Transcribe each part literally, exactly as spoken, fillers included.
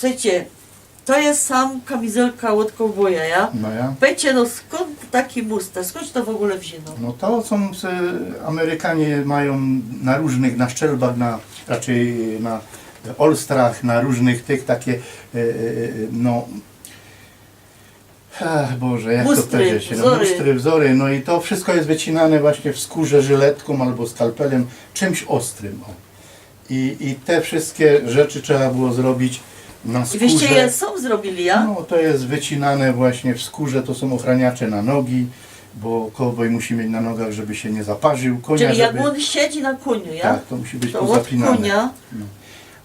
Czekejcie, to je sam kamizelka ôd kowboja, ja? No ja. Pejcie, no skōnd taki muster, skōnd to w ogōle wziyno? No to są, e, Amerykanie mają na różnych, na szczelbach, na, raczej na olstrach, na różnych tych takie, e, e, e, no, ach Boże, jak to Mustry, powiedzieć? No, wzory. Mustry, wzory, no i to wszystko jest wycinane właśnie w skórze żyletką albo skalpelem, czymś ostrym. O. I, I te wszystkie rzeczy trzeba było zrobić na I wyście skórze. je sam zrobiyli, ja? No, to jest wycinane właśnie w skórze, to są ochraniacze na nogi, bo kowboj musi mieć na nogach, żeby się nie zaparzył. Konia, Czyli jak żeby... ôn siedzi na kōniu, ja? Tak, to musi być To tu ôd zapinane. Kōnia. No.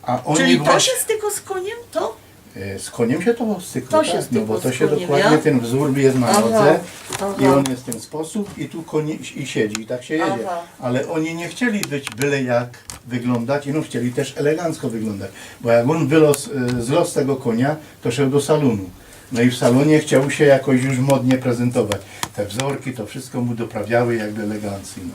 A oni Czyli to właśnie- się styko z kōniym, to? E, Z koniem się to stykło, To się tak? No stykło bo to z się koniem, dokładnie, ja? Ten wzór jest na Aha, nodze aha. I on jest w ten sposób i tu koń i siedzi i tak się jedzie. Aha. Ale oni nie chcieli być byle jak wyglądać i no chcieli też elegancko wyglądać. Bo jak on wylazł, e, zlazł z tego konia, to szedł do salonu. No i w salonie chciał się jakoś już modnie prezentować. Te wzorki, to wszystko mu doprawiały jakby elegancji. No.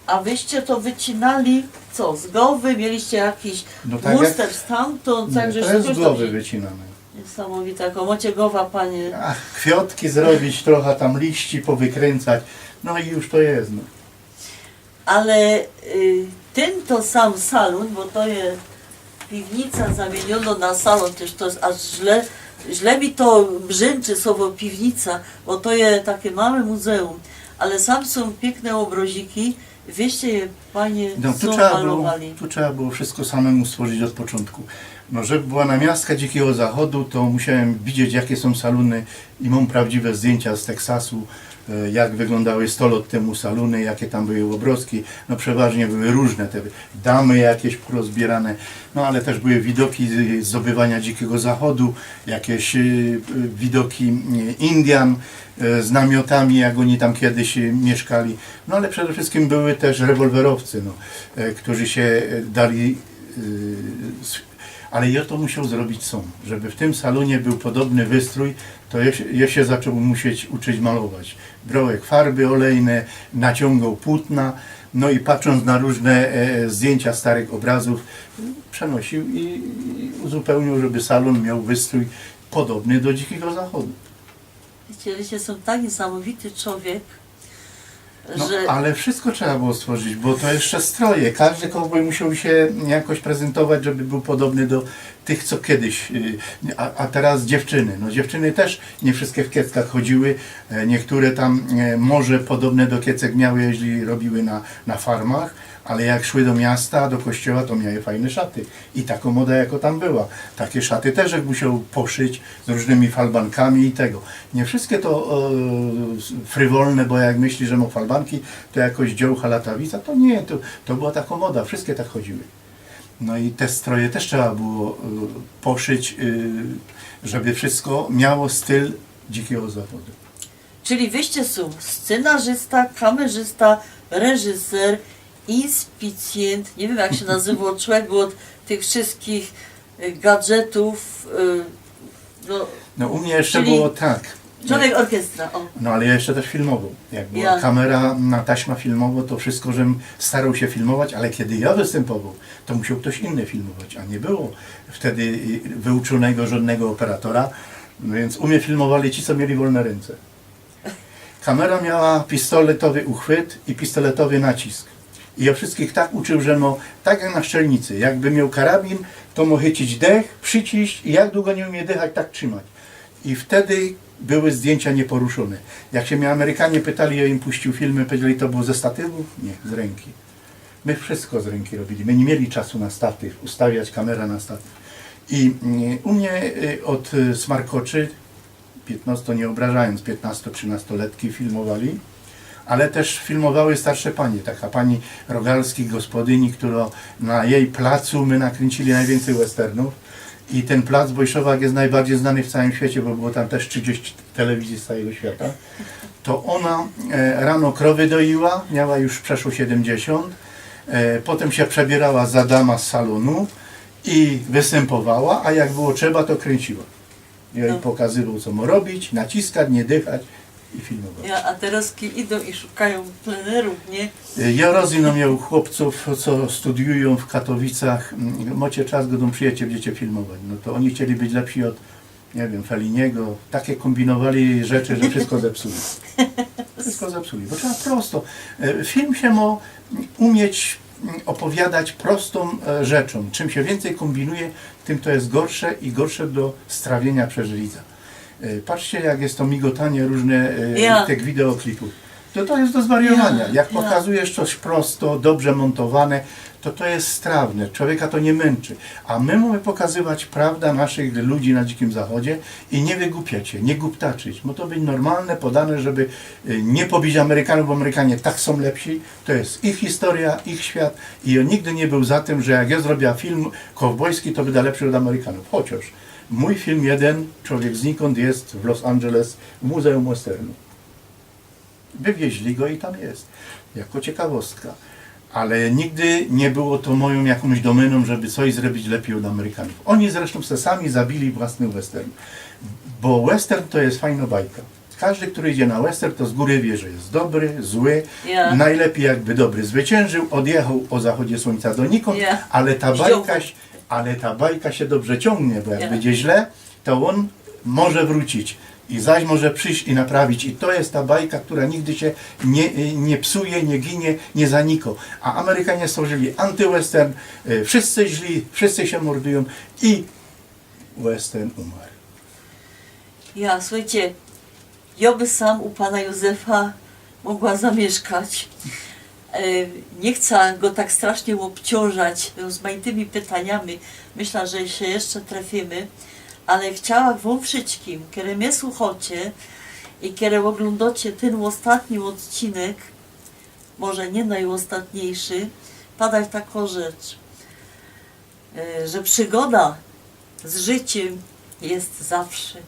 A wyście to wycinali, co, z gowy? Mieliście jakiś No tak muster jak- stamtōnd? Nie, Tak, że to jest z sztuczno gowy wzi- wycinane. Niesamowite, jako macie gowa, panie. Ach, kwiotki zrobić, trochę tam liści powykręcać. No i już to jest. No. Ale y, tyn to sam salon, bo to je piwnica zamieniōno na salon, też to jest aż źle, źle mi to brzęczy słowo piwnica, bo to je takie małe muzeum, ale sam są piykne ôbroziki, wyście je, panie, No, tu, sam trzeba było, malowali. Tu trzeba było wszystko samemu stworzyć od początku. No, żeby była namiastka Dzikiego Zachodu, to musiałem widzieć, jakie są salony i mam prawdziwe zdjęcia z Teksasu, e, jak wyglądały sto lat temu salony, jakie tam były obrazki. No, przeważnie były różne, te damy jakieś porozbierane, no ale też były widoki z- zdobywania Dzikiego Zachodu, jakieś e, widoki e, Indian e, z namiotami, jak oni tam kiedyś e, mieszkali. No ale przede wszystkim były też rewolwerowcy, no, e, którzy się e, dali. e, s- Ale ja to musiał zrobić sam, żeby w tym salonie był podobny wystrój, to ja się, ja się zaczął musieć uczyć malować. Brałek farby olejne, naciągał płótna, no i patrząc na różne e, zdjęcia starych obrazów, przenosił i, i uzupełnił, żeby salon miał wystrój podobny do Dzikiego Zachodu. Wiecie, wyście są tak niesamowity człowiek, No, że ale wszystko trzeba było stworzyć, bo to jeszcze stroje. Każdy kowboj musiał się jakoś prezentować, żeby był podobny do tych, co kiedyś. y, A, a teraz dziewczyny. No, dziewczyny też nie wszystkie w kieckach chodziły. E, Niektóre tam e, może podobne do kiecek miały, jeśli robiły na, na farmach, ale jak szły do miasta, do kościoła, to miały fajne szaty. I taką moda, jako tam była. Takie szaty też jak musiał poszyć z różnymi falbankami i tego. Nie wszystkie to e, frywolne, bo jak myśli, że ma falbanki, to jakoś dziołcha latawica, to nie, to, to była taka moda, wszystkie tak chodziły. No i te stroje też trzeba było e, poszyć, e, żeby wszystko miało styl Dzikiego Zachodu. Czyli wyście są scenarzysta, kamerzysta, reżyser, inspicjent, nie wiem, jak się nazywał człowiek, bo od tych wszystkich y, gadżetów, y, no, No u mnie jeszcze Czyli- było tak. Człowiek orkiestra, o. No ale ja jeszcze też filmował. Jak była Ja. kamera na taśma filmową, to wszystko, żem starał się filmować, ale kiedy ja występował, to musiał ktoś inny filmować, a nie było wtedy y, wyuczonego żadnego operatora, no więc u mnie filmowali ci, co mieli wolne ręce. Kamera miała pistoletowy uchwyt i pistoletowy nacisk. I ja wszystkich tak uczył, że no, tak jak na szczelnicy, jakby miał karabin, to mógł chycić dech, przyciść i jak długo nie umie dychać, tak trzymać. I wtedy były zdjęcia nieporuszone. Jak się mnie Amerykanie pytali, ja im puścił filmy, powiedzieli, to było ze statywów? Nie, z ręki. My wszystko z ręki robili. My nie mieli czasu na statyw, ustawiać kamera na statyw. I mm, u mnie y, od y, smarkoczy, piętnaście, nie obrażając, piętnasto-trzynastoletki filmowali, ale też filmowały starsze panie. Taka pani Rogalski, gospodyni, która na jej placu my nakręcili najwięcej westernów. I ten plac Wojszowa, jak jest najbardziej znany w całym świecie, bo było tam też trzydzieści telewizji z całego świata, to ona e, rano krowy doiła, miała już przeszło siedemdziesiąt, e, potem się przebierała za dama z salonu i występowała, a jak było trzeba, to kręciła. Ja jej No. pokazywał, co ma robić, naciskać, nie dychać filmować. Ja, a terŏzki idōm i szukajōm plenerōw, nie? Ja roz ino miał chłopcōw, co studiujōm w Katowicach, mm, mocie czas, godōm, przijecie, bydziecie filmować. No to ôni chcieli być lepsi ôd, nie wiym, Felliniego. Takie kōmbinowali rzeczy, że wszystko zepsuli. Wszystko zepsuli, bo trzeba prosto. E, Film sie mo umieć mm, ôpowiadać prostōm e, rzeczōm. Czym sie wiyncyj kōmbinuje, tym to je gorsze i gorsze do strawiynio bez widza. E, Patrzcie, jak je to migotanie rōżne e, Ja. tych wideoklipōw. To, to je do zwariowaniŏ. Ja, Jak ja. pokazujesz coś prosto, dobrze mōntowane, to to je strawne. Człowieka to niy mynczy. A my mōmy pokazywać prawda naszych ludzi na Dzikim Zachodzie i niy wygłupiać sie, niy guptaczyć. Bo to być normalne, podane, żeby e, niy pobić Amerykanōw, bo Amerykanie tak sōm lepsi. To je ich historyjŏ, ich świat i jŏ nigdy niy był za tym, że jak jŏ zrobiã film kowbojski, to byda lepszy ôd Amerykanōw. Chociŏż mōj film jedyn, Człowiek znikōnd, je w Los Angeles w Muzeum Westernu. Wywieźli go i tam je. Jako ciekawostka. Ale nigdy niy było to mojōm jakōms domynōm, żeby coś zrobić lepij ôd Amerykanōw. Ôni zresztōm se sami zabili własny western. Bo western to je fajnŏ bajka. Kożdy, kery idzie na western, to z gōry wiy, że je dobry, zły. Ja. Nojlepij, jakby dobry zwyciynżōł, ôdjechŏł ô zachodzie słōńca donikōnd, Ja. ale ta Zdziałkōł. bajka, ale ta bajka sie dobrze ciōngnie, bo jak Ja. bydzie źle, to ôn może wrōcić i zaś może przijś i naprawić. I to je ta bajka, ketra nigdy sie niy, niy psuje, niy ginie, niy zanikŏ. A Amerykanie stworzyli antywestern, e, wszyscy źli, wszyscy sie mordujōm i western umar. Ja, słuchejcie, jŏ by sam u pana Józefa mogła zamiyszkać. E, Niy chcã go tak strasznie ôbciōnżać rozmajtymi pytaniami. Myślã, że sie jeszcze trefimy, ale chciała wōm wszyjskim, kere mie słuchŏcie i kere ôglōndŏcie tyn ôstatni ôdcinek, może niy nojôstatniyjszy, padać takõ rzecz, e, że przigoda z życiym je zawsze.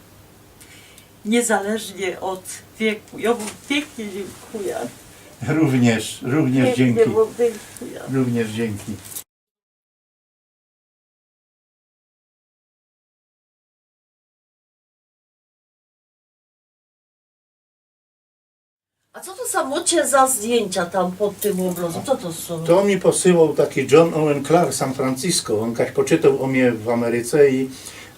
Niezależnie ôd wieku. Jŏ wōm piyknie dziynkuja. Również, również dziynki. Piyknie wōm dziynkuja. Również dziynki. A co to sōm mŏcie za zdjyńcia tam pod tym ôbrŏzym? Co to sōm? To mi posyłoł taki John Owen Clark z San Francisco. Ôn kaś poczytoł ô mie w Ameryce i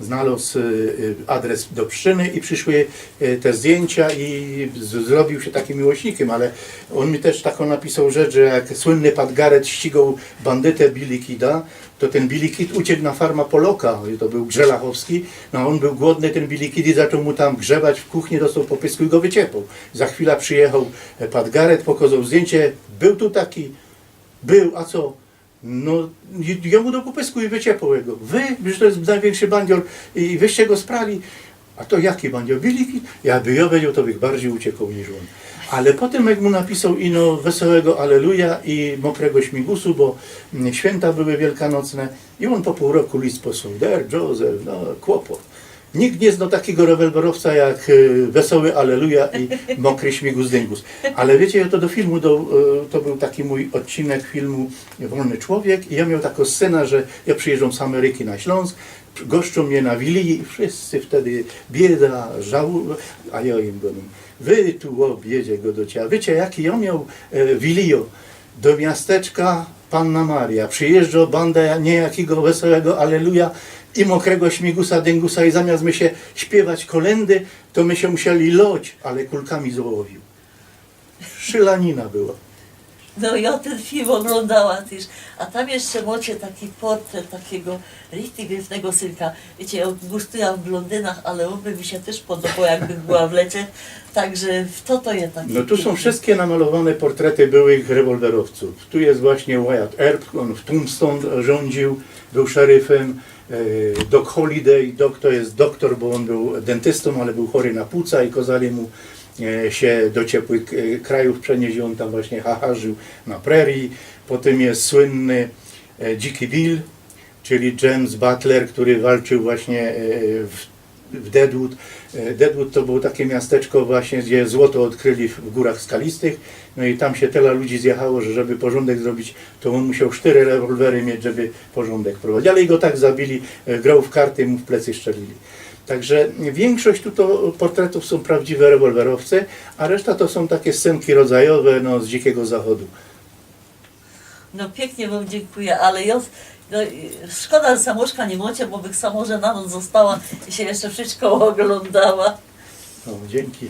znalŏzł y, y, adres do Pszczyny i prziszły y, te zdjyńcia i z- zrobiōł sie takim miłośnikym, ale ôn mi tyż takõ napisoł rzecz, że jak słynny Pat Garrett ścigoł bandytã Billy Kida, to tyn Billy Kid uciekł na farma Poloka, i to bōł Grzelachowski, no a ôn bōł głodny, tyn Billy Kid, i zaczōn mu tam grzebać w kuchni, dostoł po pysku i go wyciepoł. Za chwila przijechoł e, Pat Garrett, pokŏzoł zdjyńcie, bōł tu taki, bōł, a co? No, i- jōm mu do popysku i wyciepoł jego. Wy, że to je nojwiynkszi bandziōr i wyście go sprali. A to jaki bandziōr? Billy Kid? Jakbych jŏ wiedzioł, to bych bardzij uciekoł niż ôn. Ale potym jak mu napisoł ino Wesołego Aleluja i Mokrego Śmigusu, bo mm, świynta były wielkanocne i ôn po pōł roku list posłał. Dear Joseph, no kłopot. Nikt niy znoł takigo rewolwerowca jak e, Wesoły Aleluja i Mokry Śmigus Dyngus. Ale wiycie, jŏ to do filmu, do, e, to bōł taki mōj ôdcinek filmu Wolny Człowiek i jŏ mioł takõ scenã, że jŏ przijyżdżōm z Ameryki na Ślōnsk, goszczōm mie na wiliji i wszyscy wtedy bieda, żału, a jŏ im gŏdōm: wy tu ô biedzie gŏdŏcie, a wiycie, jaki jŏ mioł e, wilijŏ? Do miasteczka Panna Maria przijyżdżŏ banda niejakigo Wesołego Aleluja i Mokrego Śmigusa Dyngusa i zamiast my sie śpiywać kolyndy, to my sie musieli loć, ale kulkami zŏłowiōm. Strzelanina była. No, jŏ tyn film ôglōndała tyż. A tam jeszcze mŏcie taki portret takigo richtig gryfnego synka. Wiycie, jŏ gusztujã w blōndynach, ale ôn by mi sie tyż podoboł, jakbych była w lecie. Tak że w to to je taki No tu sōm piykny. Wszystkie namalowane portrety byłych rewolwerowcōw. Tu je właśnie Wyatt Earp, ôn w Tombstone rządziōł, bōł szeryfym. E, Doc Holliday, Doc to je doktōr, bo ôn bōł dyntystōm, ale bōł chory na puca i kŏzali mu e, sie do ciepłych e, krajōw przenieść i ôn tam właśnie hacharziōł na prerii. Potym je słynny e, Dziki Bill, czyli James Butler, kery walczōł właśnie e, w, w Deadwood. E, Deadwood to było takie miasteczko właśnie, gdzie złoto ôdkryli w, w gōrach skalistych. No i tam sie tela ludzi zjechało, że żeby porzōndek zrobić, to ôn musiał sztyry rewolwery mieć, żeby porzōndek prowadzić. Ale i go tak zabili, e, groł w karty, mu w plecy strzelili. Także wiynkszość tu to portretōw sōm prawdziwe rewolwerowce, a reszta to sōm take scenki rodzajowe, no, z Dzikigo Zachodu. No piyknie wōm dziynkuja, ale jo, no, szkoda, że samoszka niy mŏcie, bo bych samo, że na noc ôstała i sie jeszcze wszysko ôglōndała. No, dziynki.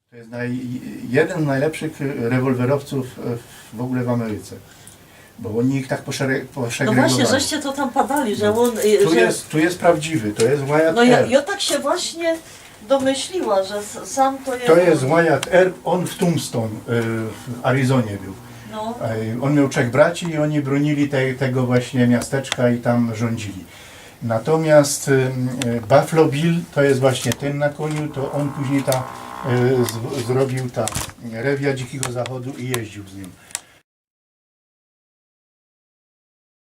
To je naj-, jedyn z nojlepszych rewolwerowcōw w ôgōle w Ameryce. Bo ôni ich tak poszere-, No poszegregowali. właśnie, żeście to tam padali, że ôn... y, Tu że... je, tu je prawdziwy, to je Wyatt No ja, Earp. Ja tak sie właśnie domyśliła, że s- sam to je... To je Wyatt Earp, ôn w Tombstone, y, w Arizonie bōł. No. Y, ôn mioł trzech braci i ôni brōnili te, tego właśnie miasteczka i tam rządzili. Natomiast y, y, Buffalo Bill to je właśnie tyn na kōniu, to ôn późnij ta, y, z, zrobiōł ta rewia Dzikigo Zachodu i jeździōł z niym.